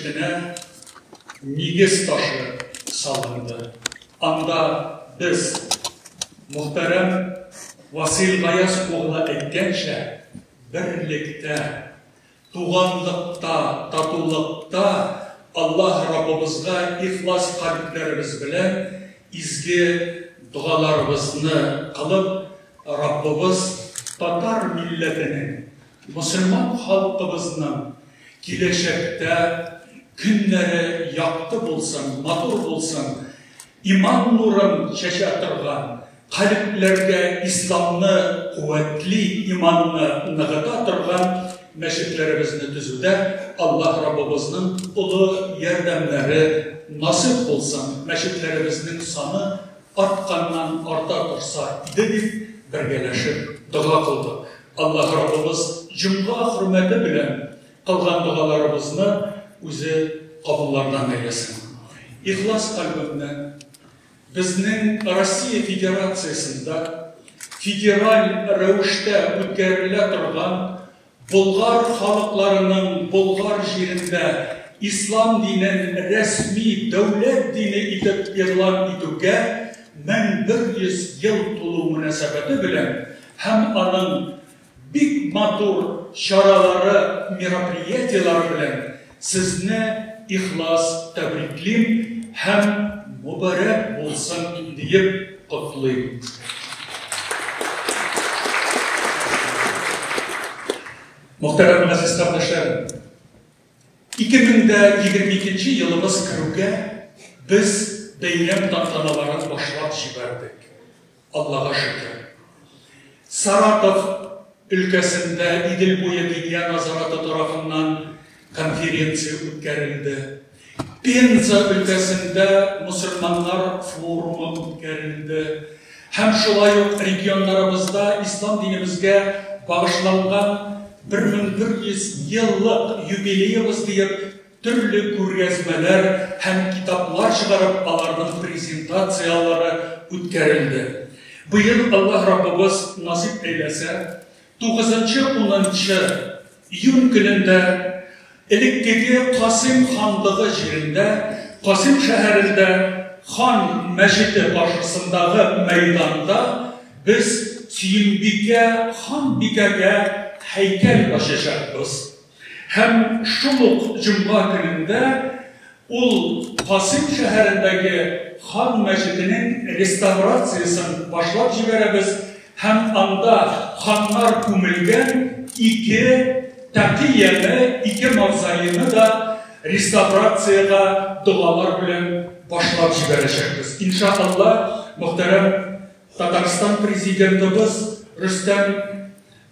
мәчетенә нигез ташы салынды. Анда без, мөхтәрәм Васил Гаяз углы әйткәнчә, берлектә, туганлыкта, татулыкта Аллаһ Раббыбызга ихлас кальбләребез белән изге догаларыбызны кылып, Раббыбыз татар милләтенең, мосылман халкыбызның киләчәктә көннәре якты булсын, матур булсын, иман нурын чәчә торган, кальбләргә исламны куәтли, иманны ныгыта торган мәчетләребезне төзүдә Аллаһ Раббыбызның олы ярдәмнәре насыйп булсын, мәчетләребезнең саны артканнан арта торса иде дип бергәләшеп дога кылдык. Аллаһ Раббыбыз җомга хөрмәте белән кылган догаларыбызны үзе кабуллардан әйләсен. Ихлас кальбемнән безнең Россия Федерациясендә федераль рәвештә үткәрелә торган Болгар халыкларының Болгар җирендә ислам динен рәсми дәүләт дине итеп игълан итүгә 1100 ел тулу мөнәсәбәте белән һәм аның бик матур чаралары, мероприятиеләре белән сезне ихлас тәбриклим һәм мөбарәк булсын диеп котлыйм. Мөхтәрәм газиз кардәшләрем! 2022 елыбыз керүгә без бәйрәм тантаналарын башлап җибәрдек. Аллага шөкер. Саратов өлкәсендә Идел буе Диния назараты тарафыннан конференция үткәрелде. Пенза өлкәсендә мосылманнар форумы үткәрелде. Һәм шулай ук регионнарыбызда ислам динебезгә багышланган 1100 еллык юбилеебыз диеп төрле күргәзмәләр һәм китаплар чыгарып, аларның презентацияләре үткәрелде. Быел Аллаһ Раббыбыз насыйп әйләсә, тугызынчы-унынчы июнь көнендә элеккеге Касыйм ханлыгы җирендә, Касыйм шәһәрендә Хан мәчете каршысындагы мәйданда без Сөембикә ханбикәгә һәйкәл ачачакбыз. Һәм шул ук җомга көнендә ул Касыйм шәһәрендәге Хан мәчетенең реставрациясен башлап җибәрәбез һәм анда ханнар күмелгән ике тәкыяне, ике мавзолейны да реставрациягә догалар белән башлап җибәрәчәкбез. Инша Алла, мөхтәрәм Татарстан Президентыбыз Рөстәм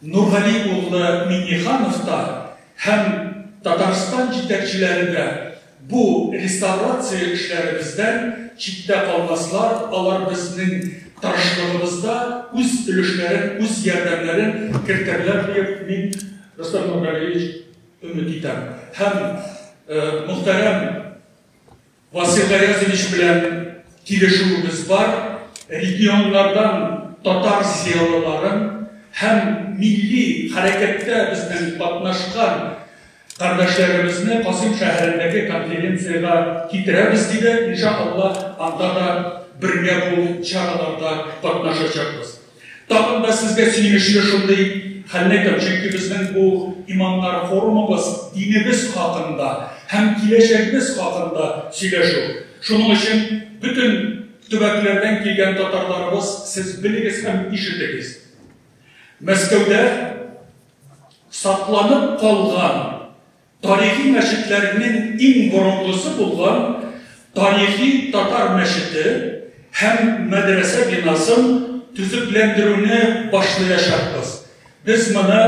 Нургали углы Миңнеханов та һәм Татарстан җитәкчеләре дә бу реставрация эшләребездән читтә калмаслар, алар безнең тырышлыгыбызда үз өлешләрен, үз ярдәмнәрен кертерләр диеп мин, Рөстәм Нургалиевич, өмет итәм. Һәм мөхтәрәм Васил Гаязович белән килешүебез бар, регионнардан татар зыялыларын һәм милли хәрәкәттә безнең катнашкан кардәшләребезне Касыйм шәһәрендәге конференциягә китерәбез, диде. Инша Алла, анда да бергә бу чараларда катнашачакбыз. Тагын да сезгә сөенечле шундый хәлне әйтәм, чөнки безнең бу имамнар форумыбыз динебез хакында һәм киләчәгебез хакында сөйләшү. Шуның өчен бөтен төбәкләрдән килгән татарларыбыз, сез белегез һәм ишетегез. Мәскәүдә сакланып калган Тарихи мәчетләрнең иң борынгысы булган тарихи татар мәчете һәм мәдрәсә бинасын төзекләндерүне башлыячакбыз. Без моны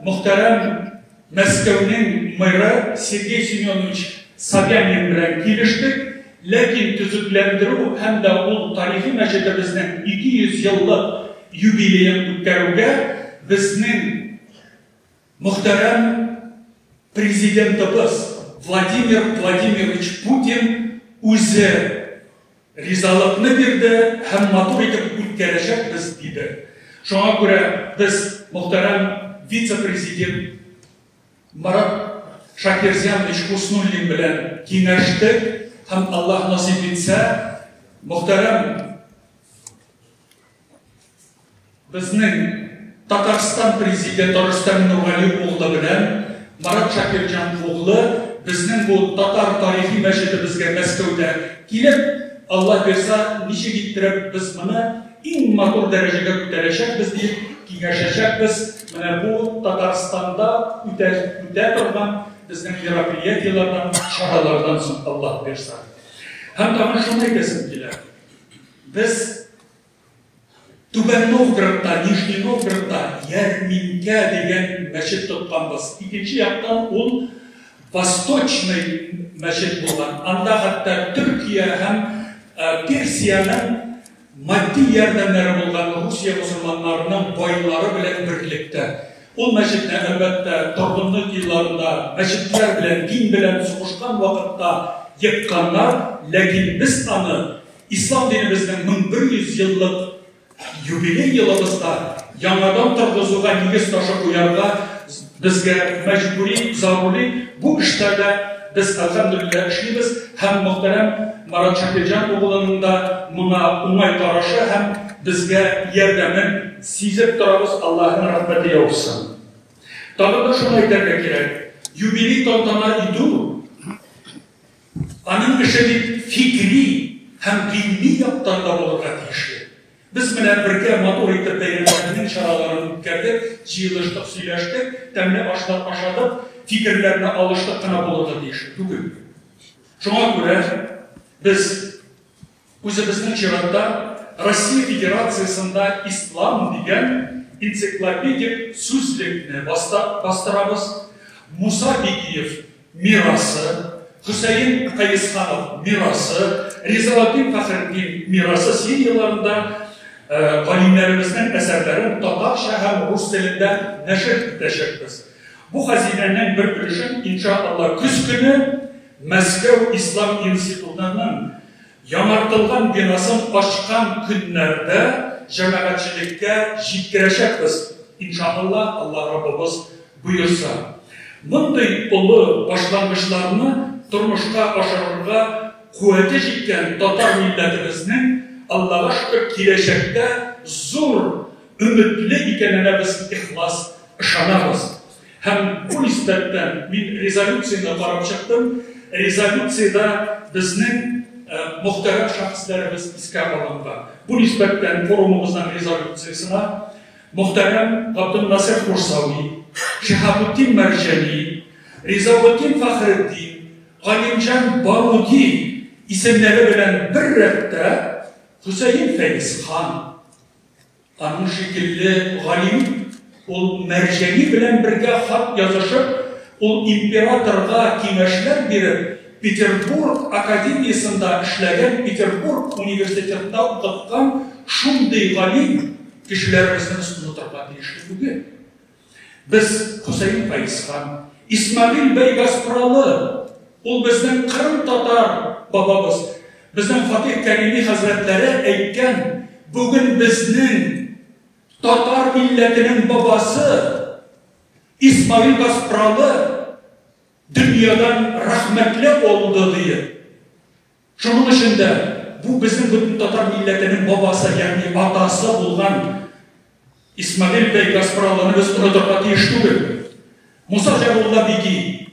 мөхтәрәм Мәскәүнең мэры Сергей Семенович Собянин белән килештек, ләкин төзекләндерү һәм дә ул тарихи мәчетебезнең 200 еллык юбилеен үткәрүгә безнең Мөхтәрәм Президентыбыз Владимир Владимирович Путин үзе ризалыкны бирде һәм матур итеп үткәрәчәкбез, диде. Шуңа күрә без мөхтәрәм вице-президент Марат Шакирзянович Хуснуллин белән киңәштек һәм Аллаһ насыйп итсә, мөхтәрәм безнең Татарстан президенты Рөстәм Нургали углы белән Марат Шакирҗан углы безнең бу татар тарихи мәчетебезгә Мәскәүдә килеп, Аллаһ бирса, ничек иттереп без моны иң матур дәрәҗәгә күтәрәчәкбез диеп киңәшәчәкбез. Менә бу Татарстанда үтә, үтә торган безнең мероприятиеләрдән, чаралардан соң Аллаһ бирса. Һәм тагын шуны әйтәсем килә. Без Түбән Новгородта, Нижний Новгородта Ярминкә дигән мәчет тотканбыз. Икенче яктан ул Восточный мәчет булган. Анда хәтта Төркия һәм Персиянең матди ярдәмнәре булган Русия мөселманнарының байлары белән берлектә. Ул мәчетне, әлбәттә, торгынлык елларында мәчетләр белән, дин белән сугышкан вакытта екканнар, ләкин без аны Ислам динебезнең 1100 еллык юбилей елыбызда яңадан торгызуга нигез ташы куярга безгә мәҗбүри, зарури. Бу эштә дә без, әлхәмдүлилләһ, эшлибез һәм мөхтәрәм Марат Шакирҗан углының да моңа уңай карашы һәм безгә ярдәмен сизеп торабыз, Аллаһының рәхмәте яусын. Тагын да шуны әйтергә кирәк, юбилей тантана итү Аның эше бит фикри һәм гыйльми яктан да булырга тиешле. Без менә бергә матур итеп бәйрәмнәрнең чараларын үткәрдек, җыелыштык, сөйләштек, тәмле ашлар ашадык, фикерләрне алыштык кына булырга тиешле түгел. Шуңа күрә без Үзебезнең чиратта Россия Федерациясендә Ислам дигән энциклопедик сүзлекне бастырабыз, Муса Бигиев мирасы, Хөсәен Каесханов мирасы, Ризаэтдин Фәхретдин мирасы серияләрендә галимнәребезнең әсәрләрен татарча һәм рус телендә нәшер итәчәкбез. Бу хәзинәнең бер өлешен, инша Алла, көз көне Мәскәү ислам институтының яңартылган бинасын ачкан көннәрдә җәмәгатьчелеккә җиткерәчәкбез, иншаАлла, Алла Раббыбыз боерса. Мондый олы башлангычларны тормышка ашырырга куәте җиткән татар милләтебезнең, Аллага шөкер, киләчәктә зур өметле икәненә без ихлас ышанабыз. Һәм бу нисбәттән мин резолюцияне карап чыктым. Резолюциядә безнең мөхтәрәм шәхесләребез искә алынган. Бу нисбәттән форумыбызның резолюциясенә мөхтәрәм Габдулнасир Курсави, Шиһабетдин Мәрҗани, Ризаэтдин Фәхретдин, Галимҗан Баруди исемнәре белән бер рәттә Хөсәен Фәезхан, Аның шикелле галим, ул Мәрҗани белән бергә хат язышып, ул императорга киңәшләр биреп, Петербург академиясендә эшләгән, Петербург университетында укыткан шундый галим кешеләребезне без онытырга тиешле түгел. Без Хөсәен Фәезхан, Исмәгыйль бәй Гаспралы, ул безнең кырым татар бабабыз, безнең Фатих Кәрими хәзрәтләре әйткән, бүген безнең татар милләтенең бабасы Исмаил Гаспралы дөньядан рәхмәтле олды диеп. Шуның өчен дә бу безнең бөтен татар милләтенең бабасы, ягъни атасы булган Исмәгыйль бәй Гаспралыны без онытырга тиеш түгел. Муса Җәлулла Биги,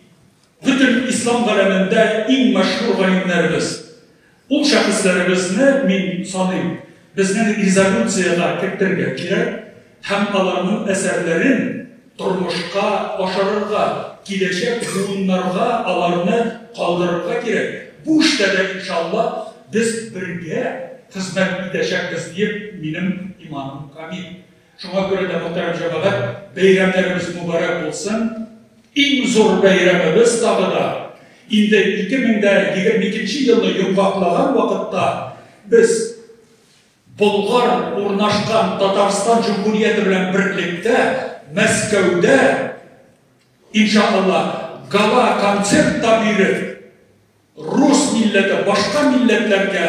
бөтен ислам галәмендә иң мәшһүр галимнәребез. Ул шәхесләребезне, мин саныйм, безнең резолюциягә кертергә кирәк һәм аларның әсәрләрен тормышка ашырырга, киләчәк буыннарга аларны калдырырга кирәк. Бу эштә дә, иншалла, без бергә хезмәт итәчәкбез диеп, минем иманым камил. Шуңа күрә дә, мөхтәрәм җәмәгать, бәйрәмнәребез мөбарәк булсын. Иң зур бәйрәмебез тагы да, инде 2022 елны йомгаклаган вакытта без Болгар урнашкан Татарстан Җөмһүрияте белән берлектә Мәскәүдә, иншаАлла, гала-концерт та биреп, рус милләте, башка милләтләргә,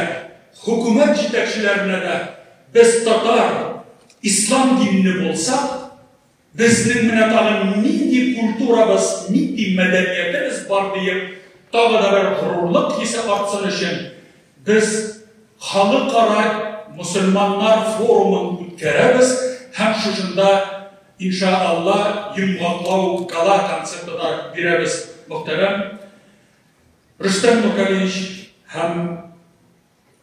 хөкүмәт җитәкчеләренә дә без татар, ислам динле булсак, Безнең менә тагын нинди культурабыз, нинди мәдәниятебез бар диеп, тагы да бер горурлык хисе артсын өчен, без Халыкара мөселманнар форумын үткәрәбез һәм шушында, инша Алла, йомгаклау гала-концерты да бирәбез, мөхтәрәм Рөстәм Нургалиевич һәм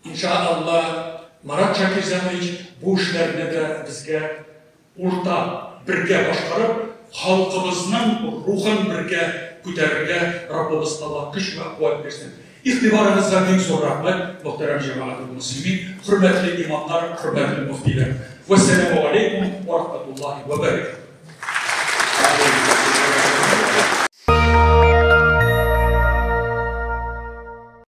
Инша Алла, Марат Шакирҗанович бу эшләрне дә безгә уртак, бергә башкарып, халкыбызның рухын бергә күтәрергә Раббыбыз Алла көч вә куәт бирсен. Игътибарыгызга бик зур рәхмәт, мөхтәрәм җәмәгател мөслимин, хөрмәтле имамнар, хөрмәтле мөфтиләр. Вәссәламү галәйкүм вә рахмәтуллаһи вә бәрәкәтүһ.